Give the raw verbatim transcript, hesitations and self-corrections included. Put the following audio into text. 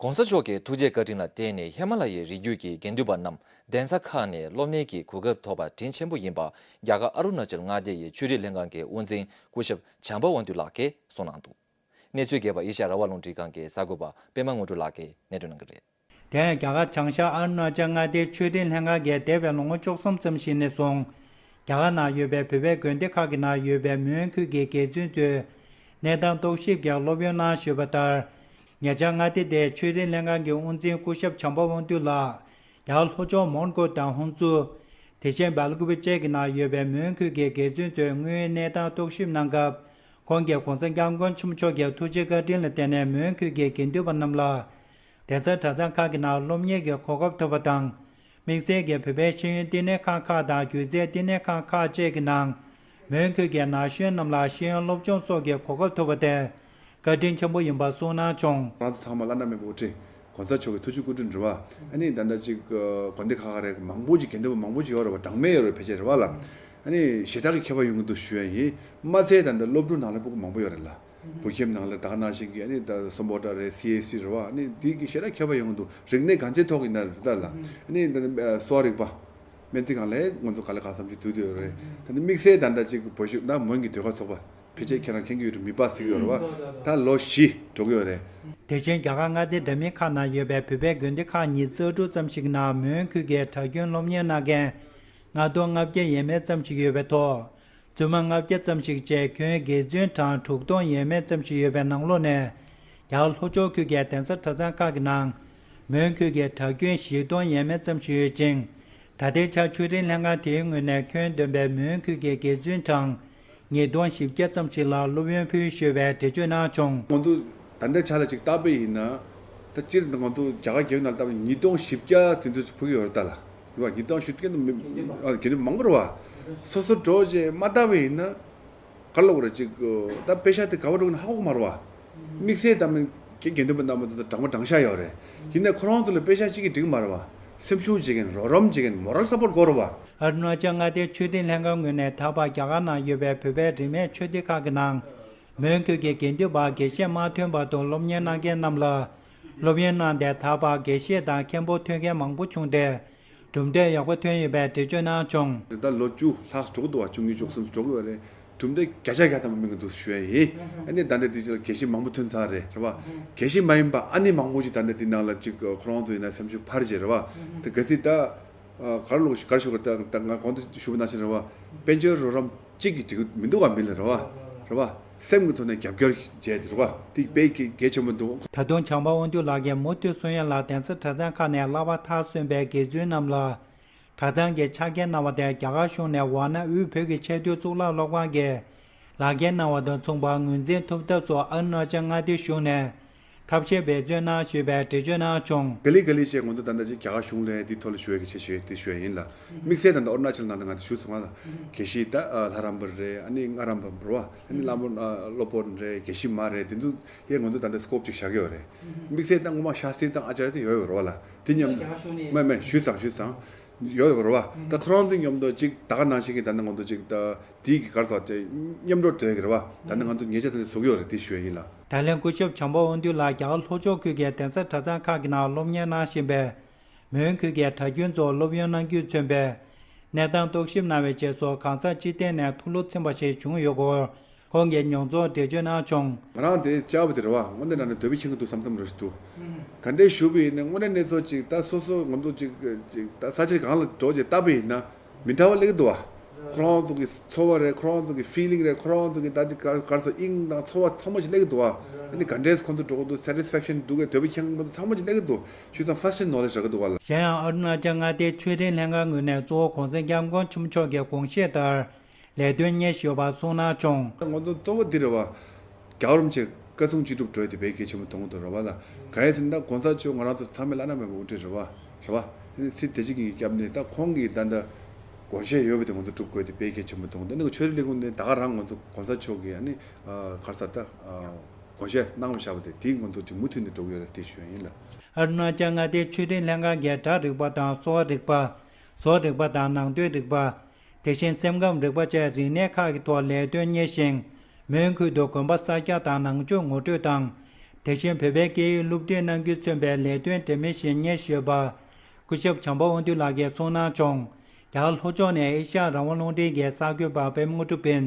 ༧གོང་ས་མཆོག་གི་ཐུགས་རྗེ་བཀའ་དྲིན་ལ་བརྟེན་ནས་ཧི་མ་ལ་ཡའི་རི་རྒྱུད་ཀྱི་དགེ་འདུན་པ་རྣམས་གདན་ས་ཁག་ནས་སློབ་གཉེར་གྱི་གོ་སྐབས་ཐོབ་པ་དྲིན་ཆེན་པོ་ཡིན་པ། རྒྱ་གར་ཨ་རུ་ན་ཅལ་མངའ་སྡེ་ཡི་ཆོས་རིག་ལྷན་ཁང་གི་དབུ་འཛིན་སྐུ་ཞབས་བྱམས་པ་དབང་འདུས་ལགས་ཀྱིས་གསུངས་གནང་འདུག་གནས་ཚུལ་རྒྱས་པ་ཨེ་ཤ་ཡ་རང་དབང་རླུང་འཕྲིན་ཁང་གི་གསར་འགོད་པ་པད་མ་དངོས་གྲུབ་ལགས་ཀྱིས་སྙན་སྒྲོན་གནང་གི་རེད། དེ་ཡང་རྒྱ་གར་བྱང་ཤར་ཨ་རུ་ན་ཅལ་མངའ་སྡེའི་ཆོས་རིག་ལྷན་ཁང་གིས་འདས་པའི་ལོ་ངོ་བཅུ་གསུམ་ཙམ་ཞིག་ནས་བཟུང་། རྒྱ་གར་ནང་ཡོད་པའི་བོད་པའི་དགོན་སྡེ་ཁག་གི་ནང་ཡོད་པའི་མོན་ཁུལ་གྱི་དགེ་བཙུན་ཚོས་གནས་སྟངས་རྟོག་ཞིབ་ཀྱི་སློབ་ཡོན་གནང་ཞུས་པ་ལྟར། ཉེ་ཆར་མངའ་སྡེ་དེའི་ཆོས་རིག་ལྷན་ཁང་གི་དབུ་འཛིན་སྐུ་ཞབས་བྱམས་པ་དབང་འདུས་ལགས། རྒྱ་གར་ལྷོ་ཕྱོགས་མོན་གྷོ་དང་ཧུན་སུར། དེ་བཞིན་སྦེལ་ཀོབ་བཅས་ཀྱི་ནང་ཡོད་པའི་མོན་ཁུལ་གྱི་དགེ་བཙུན་ཚོས་དངོས་ཡོད་གནས་སྟངས་རྟོག་ཞིབ་གནང་སྐབས། ཁོང་གིས་གོང་ས་སྐྱབས་མགོན་ཆེན་པོ་མཆོག་གི་ཐུགས་རྗེ་བཀའ་དྲིན་ལ་བརྟེན་ནས་མོན་ཁུལ་གྱི་དགེ་འདུན་པ་རྣམས་ལ། གདན་ས་གྲྭ་ཚང་ཁག་གི་ནང་སློབ་གཉེར་གྱི་གོ་སྐབས་ཐོབ་པ་དང་། དམིགས་བསལ་གྱིས་བོད་པའི་ཤེས་ཡོན་བསྟི་གནས་ཁང་ཁག་དང་སྒྱུ་རྩལ་བསྟི་གནས་ཁང་ཁག་བཅས་ཀྱི་ནང་། མོན་ཁུལ་གྱི་ན་གཞོན་རྣམས་ལ་ཤེས་ཡོན་སློབ་སྦྱོང་སོགས་ཀྱི་གོ་སྐབས་ཐོབ་པ་དེ་བཀའ་དྲིན་ཆེན་པོ་ཡིན་པ་གསུངས་གནང་བྱུང་། ང་ཚོ་ཚང་མ་བླ་ན་མེད་པའི་དབུ་ཁྲིད་༧གོང་ས་མཆོག་གི་ཐུགས་རྗེ་སྐུ་དྲིན་རེད་བ། ཨ་ནི་ད་ལྟ་ཅིག་དགོན་སྡེ་ཁག་ཁག་རེ་མང་པོ་ཅིག་དགེ་འདུན་པ་མང་པོ་ཅིག་ཡོད་རེད་བ། གྲངས་མེད་ཡོད་རེད། ཕལ་ཆེར་རེད་བ་ལ། ཨ་ནི་ཞེ་དྲག་གི་ཁྱད་པར་ཡོང་གི་འདུག་ཞུ་ཡ་ཡིན། མ་ཚད་ད་ལྟ་སློབ་ཕྲུག་ནང་ལ་སྤུ་གུ་མང་པོ་ཡོད་རེད་ལ། བོད་ཁྱིམ་ནང་ལ་ད་ག་ནང་བཞིན་གྱི་ཨ་ནི་ད་སོམ་པོ་ཊ་རེད། སི་ཨེ་སི་རེད་བ། ཨ་ནི་འདི་གི་ཞེ་དྲག་ཁྱད་པར་ཡོང་གི་འདུག་རིག་གནས་གང་ཅིའི་ཐོག་ཡིན་ན་རེད་ད་ལ། ཨ་ནི་ད་ལྟ་གསོ་བ་རིག་པ། སྨན་རྩིས་སྒང་ལ་ང་ཚོ་ག་ལེ་ག་བསམ་གྱི་འདུག་དེ་ཡོད་རེད། ད་ནི་དམིགས་བསལ་ད་ལྟ་ཅིག་བོད་གཞུང་ད་མོན་གྱི་ཟློས་གར་ཚོགས་པ། ཕལ་ཆེར་ཁྱེད་རང་མཁྱེན་གྱི་ཡོད་རེད། མི་པ་ཟེར་གྱི་ཡོད་རེད་བ། ད་ལོ་བཞི་འགྲོ་གི་ཡོད་རེད། དེ་བཞིན་རྒྱ་གར་མངའ་སྡེ་འདྲ་མིན་ཁག་ནང་ཡོད་པའི་བོད་པའི་དགོན་སྡེ་ཁག་ཉི་ཤུ་རྩ་དྲུག་ཙམ་ཞིག་ནང་མོན་ཁུལ་གྱི་གྲྭ་རྒྱུན་སློབ་གཉེར་གནང་མཁན་ལྔ་སྟོང་ལྔ་བརྒྱ་ཡས་མས་ཙམ་ཞིག་ཡོད་པའི་ཐོག་བཙུན་མ་ལྔ་བརྒྱ་ཙམ་ཞིག་བཅས་ཁྱོན་དགེ་བཙུན་གྲངས་དྲུག་སྟོང་ཡས་མས་ཙམ་ཞིག་ཡོད་པའི་ནང་ལོགས་ནས། རྒྱ་གར་ལྷོ་ཕྱོགས་ཁུལ་གྱི་གདན་ས་གྲྭ་ཚང་ཁག་གི་ནང་། མོན་ཁུལ་གྱི་གྲྭ་རྒྱུན་བཞི་སྟོང་ཡས་མས་ཙམ་ཞིག་ཡོད་ཅིང་། ད་ལྟའི་ཆར་ཆོས་རིག་ལྷན་ཁང་དེའི་ངོས་ནས་ཁྱོན་བསྡོམས་པའི་མོན་ཁུལ་གྱི་དགེ་བཙུན་གྲངས་ཉིས་སྟོང་བཞི་བརྒྱ་ཙམ་ཞིག་ལ་སློབ་ཡོན་ཕུལ་ཞུས་པའི་འགྲེལ་བརྗོད་གནང་བྱུང་། ང་ཚོ་ད་ལྟའི་ཆ་ལ་ཅིག་བལྟས་པ་ཡིན་ན། ད་སྤྱིར་ང་ཚོ་རྒྱ་གར་རྒྱལ་ཡོངས་ནང་བལྟས་པ་ཉིས་སྟོང་བཞི་བརྒྱ་ཙམ་ཚོད་ཕུལ་གྱི་ཡོད་རེད་ད་ལ། རེད་བ། ཉིས་སྟོང་བཞི་བརྒྱ་ནི་མི་ཨ་དགེ་འདུན་མང་པོ་རེད་བ། སོ་སོ་འགྲོ་བྱས་མ་བལྟས་པ་ཡིན་ན། ག་ལབ་དགོས་རེད་ཅིག་ད་པེ་ཤ་དེ་ག་པར་འགྲོ་གི་ན་ཧ་གོ་གི་མ་རེད་བ། དམིགས་བསལ་ད་མིན་དགེ་དགེ་འདུན་པ་རྣམ་པ་ཚོ་དང་གྲངས་པ་གྲངས་ཤ་ཡོད་རེད། ཡིན་ནའི་ཁོ་རང་ཚོ་ལ་པེ་ཤ་གཅིག་གིས་འགྲིག་གི་མ་རེད་བ། སེམས་ཤུགས་བྱེད་མཁན། རོགས་རམ་བྱེད་མཁན། མོ་རལ་སབ་པོར་དགོས་རེད་བ། ཨ་རུ་ན་ཅལ་མངའ་སྡེའི་ཆོས་སྡེ་ལྷན་ཁང་ངོས་ནས་ད་བར་རྒྱ་གར་ནང་ཡོད་པའི་བོད་པའི་རིས་མེད་ཆོས་སྡེ་ཁག་གི་ནང་། མོན་ཁུལ་གྱི་དགེ་འདུན་པ་དགེ་བཤེས་མ་ཐོན་བར་དུ་སློབ་གཉེར་གནང་མཁན་རྣམས་ལ། སློབ་ཡོན་གནང་སྟེ་ད་བར་དགེ་བཤེས་དང་མཁན་པོ་ཐོན་མཁན་མང་པོ་བྱུང་སྟེ། གྲུབ་འབྲས་ཡག་པོ་ཐོན་ཡོད་པའི་འགྲེལ་བརྗོད་གནང་བྱུང་། ད་ལོ་བཅུ་ལྷག་འགྲོ་གི་འདུག་བ། བཅུ་གཉིས་བཅུ་གསུམ་འགྲོ་གི་ཡོད་རེད། གྲུབ་འབྲས་བརྒྱ་ཆ་བརྒྱ་ཐམ་པ་སྨིན་གི་འདུག་ཞུ་ཡ་ཡིན། ཨ་ནི་ད་ལྟ་དེ་ཅིག་ལ་དགེ་བཤེས་མང་པོ་ཐོན་ཚར་རེད། རེད་བ། དགེ་བཤེས་མ་ཡིན་པ་ཨ་ནི་མང་པོ་ཅིག་ད་ལྟ་དེ་ནང་ལ་ཅིག་ཁོ་རང་ཚོ་ཡིན་ན་སེམས་ཤུགས་འཕར་བྱས། རེད་བ། དེ་གལ་སྲིད་ད་ག་རེ་ལོག་ག་རེ་ཞུ་དགོས། ད་ད་ང་གོང་དུ་ཞུ་བ་ནང་བཞིན། རེད་བ། དཔལ་འབྱོར་རོགས་རམ་གཅིག་གིས་འགྲིག་གི་མི་འདུག་ག་མི་ལ། རེད་བ། རེད་བ། སེམས་ཀྱི་ཐོག་ནས་རྒྱབ་སྐྱོར་བྱས་ཏེ། རེད་བ། དེ་དཔེ་གལ་གལ་ཆེན་པོ་འདུག་ད་དུང་བྱམས་པ་དབང་འདུས་ལགས་ཀྱིས་མུ་མཐུད་གསུང་ཡ་ལ། གདན་ས་གྲྭ་ཚང་ཁག་ནས་བསླབ་པ་མཐར་སོན་པའི་དགེ་བཙུན་རྣམས་ལ། གྲྭ་ཚང་གི་ཕྱག་འཁྱེར་གནང་བ་དེ་རྒྱ་གར་གཞུང་ནས་ཝཱ་ཎ་དབུས་བོད་ཀྱི་ཆེས་མཐོའི་གཙུག་ལག་སློབ་ཁང་གིས་ལག་འཁྱེར་གནང་བ་དང་མཚུངས་པར་ངོས་འཛིན་ཐུབ་ཐབས་སུ་ཨ་རུ་ན་ཅལ་མངའ་སྡེའི་གཞུང་ནས་ཐབས་ཤེས་འབད་བརྩོན་གནང་ཞུས་པའི་འགྲེལ་བརྗོད་གནང་བྱུང་། ག་ལེ་ག་ལེ་བྱས་ང་ཚོ་ད་ལྟ་ཅིག་རྒྱ་གར་གཞུང་ལ་འདི་ཐོག་ལ་ཞུ་ཡ་གི་ཆེད་ཞུ་ཡ་དེ་ཞུ་ཡ་ཡིན་ལ། དམིགས་བསལ་ད་ལྟ་ཨ་རུ་ན་ཅལ་ནང་ད་ང་ཚོ་ཞུ་སོང་ང་ལ། དགེ་བཤེས་ད་ལྷ་རམས་པ་རེད། ཨ་ནི་སྔགས་རམས་པ་རེད་བ། ཨ་ནི་བླ་མ་སློབ་དཔོན་རེད། དགེ་བཤེས་མ་རེད། དེ་ཚོ་ཡས་ང་ཚོ་ད་ལྟ་སི་ཀོབ་ཅིག་བཞག་གི་ཡོད་རེད། དམིགས་བསལ་ད་ངོ་མ་ཤཱསྟྲི་དང་ཨ་ཅཱརྱ་དེ་ཡོད་ཡོད་རེད་བ་ལ། དེ་མཉམ་དུ། མེད་མེད། ཞུས་ཚང་ཞུས་ཚང་། ཡོད་ཡོད་རེད་བ། ད་ཁོ་རང་ཚོ་མཉམ་དུ་ཅིག་ད་ག་ནང་བཞིན་གྱི་ད་ནི་ང་ཚོ་ཅིག་ད་དེའི་གི་གར་ཚོགས་ཅིག་མཉམ་འགྲོ་འདོད་ཀྱི་རེད་བ། ད་ནི་ང་ཚོ་ཉེ་ཆར་ད་ནི་བཟོ་གི་ཡོད་རེད། དེ་ཞུ་ཡ་ཡིན་ལ། ད་ལན་སྐུ་ཞབས་བྱམས་པ་དབང་འདུས་ལགས་རྒྱ་གར་ལྷོ་ཕྱོགས་ཁུལ་གྱི་གདན་ས་གྲྭ་ཚང་ཁག་གི་ནང་སློབ་གཉེར་གནང་བཞིན་པའི་མོན་ཁུལ་གྱི་གྲྭ་རྒྱུན་ཚོར་སློབ་ཡོན་གནང་རྒྱུས་མཚོན་པའི་གནས་སྟངས་རྟོག་ཞིབ་གནང་བའི་རྗེས་སུ་གང་ཟག་སྤྱི་བསྟན་ནས་ཐུགས་བློ་ཚིམ་པ་ཞིག་བྱུང་ཡོད་སྐོར། ཁོང་གིས་མྱོང་ཚོར་འགྲེལ་བརྗོད་གནང་བྱུང་། ང་རང་དེ་བཅར་བ་དེ་རེད་བ། དངོས་གནས་དྲང་གནས་འདོད་པ་ཁེངས་ཀྱི་འདུག་བསམ་བསམ་རེ་ཞིག་འདུག་ག་འདྲས་ཞུ་བ་ཡིན་ན་དངོས་གནས་གནས་ཚུལ་ཅིག་ད་སོ་སོ་ང་ཚོ་ཅིག་ཅིག་ད་ས་ཆ་གང་ལ་འགྲོ་བྱས་བལྟས་པ་ཡིན་ན་མི་འདྲ་བ་སླེབས་ཀྱི་འདུག་བ། ཁོ་རང་ཚོ་གི་ཚོར་བ་རེད། ཁོ་རང་ཚོ་གི་ཕི་ལིང་རེད། ཁོ་རང་ཚོ་གི་ད་ཅིག་ག་ག་རེ་ཟེར། དབྱིངས་དང་ཚོར་བ་ཚང་མ་ཅིག་སླེབས་ཀྱི་འདུག་བ། ཨ་ནི་ག་འདྲས་ཁོང་ཚོ་འགྲོ་གི་འདུག་སེ་ཊིས་ཕེག་ཤན་འདུག་གས། འདོད་པ་ཁེངས་པ་ཚང་མ་ཅིག་སླེབས་ཀྱི་འདུག་ཞུས་ཙང་ཕར་སི་ཊི་ནོ་ལེ་ཇི་རག་གི་འདུག་བ་ལ། གཞན་ཡང་ཨ་རུ་ན་ཅལ་མངའ་སྡེའི་ཆོས་རིག་ལྷན་ཁང་ངོས་ནས་གཙོ་བོ་གོང་ས་སྐྱབས་མགོན་ཆེན་པོ་མཆོག་གི་དགོངས་བཞེད་ལྟར། ལས་དོན་གཉེར་བཞིན་ཡོད་པ་གསུངས་གནང་བྱུང་། ང་ཚོ་གཙོ་བོ་འདི་རེད་བ། རྒྱལ་བ་རིན་པོ་ཆེ་བཀའ་གསུང་ཅི་སྒྲུབ་འགྲོ་ཡ་དེ་དཔེ་གལ་ཆེན་པོ་མཐོང་གི་འདུག་རེད་བ་ལ། གང་ཡིན་ཟེར་ན་ད་གོང་ས་མཆོག་ང་རང་ཚོ་ཚང་མའི་བླ་ན་མེད་པའི་དབུ་ཁྲིད་རེད་བ། རེད་བ། ཨ་ནི་ཚེ་འདི་ཕྱི་གཉིས་ཀྱི་སྐྱབས་གནས། ད་ཁོང་གིས་ད་ལྟ་དགོངས་བཞེད་ཡོད་པ་དེ་ང་ཚོ་སྒྲུབ་དགོས་དེ་དཔེ་གལ་ཆེན་པོ་མཐོང་། ད་ནི་ཆོས་རིག་ལས་ཁུངས་ནས་ད་ག་རང་ང་ཚོ་གོང་ས་མཆོག་གིས་ཨ་ནི་ག་རེ་ཟེར། ད་དགོངས་བཞེད་གནང་བཞག་པ་དེ་དེའི་ང་ཚོ་ཅིག་མུ་མཐུད་ནས་འགྲོ་གི་ཡོད་རེད་དེ་ཞུ་ཡ་ཡིན་ལ། ཨ་རུ་ན་ཅལ་མངའ་སྡེའི་ཆོས་རིག་ལྷན་ཁང་གིས་སྒྲ་རིག་པ་དང་གསོ་བ་རིག་པ། བཟོ་རིག་པ་དང་ནང་དོན་རིག་པ། དེ་བཞིན་སེམས་ཁམས་རིག་པ་བཅས་རིག་གནས་ཁག་གི་ཐོག་ལས་དོན་གཉེར་ཞིང་། མོན་ཁུལ་དུ་དགོན་པ་གསར་རྒྱག་དང་ནང་ཆོས་ངོ་སྤྲོད་དང་ དེ་བཞིན་བོད་པའི་སྐད་ཡིག་སློབ་ཁྲིད་གནང་རྒྱུས་མཚོན་པའི་ལས་དོན་འབྲེལ་མོལ་ཞིག་གཉེར་ཞུས་པར། སྐུ་ཞབས་བྱམས་པ་དབང་འདུས་ལགས་ཀྱིས་གསུངས་གནང་བྱུང་། རྒྱ་གར་ལྷོ་ཕྱོགས་ནས་ཨེ་ཤ་ཡ་རང་དབང་རླུང་འཕྲིན་གྱི་གསར་འགོད་པ་པད་མ་དངོས་གྲུབ་ཡིན།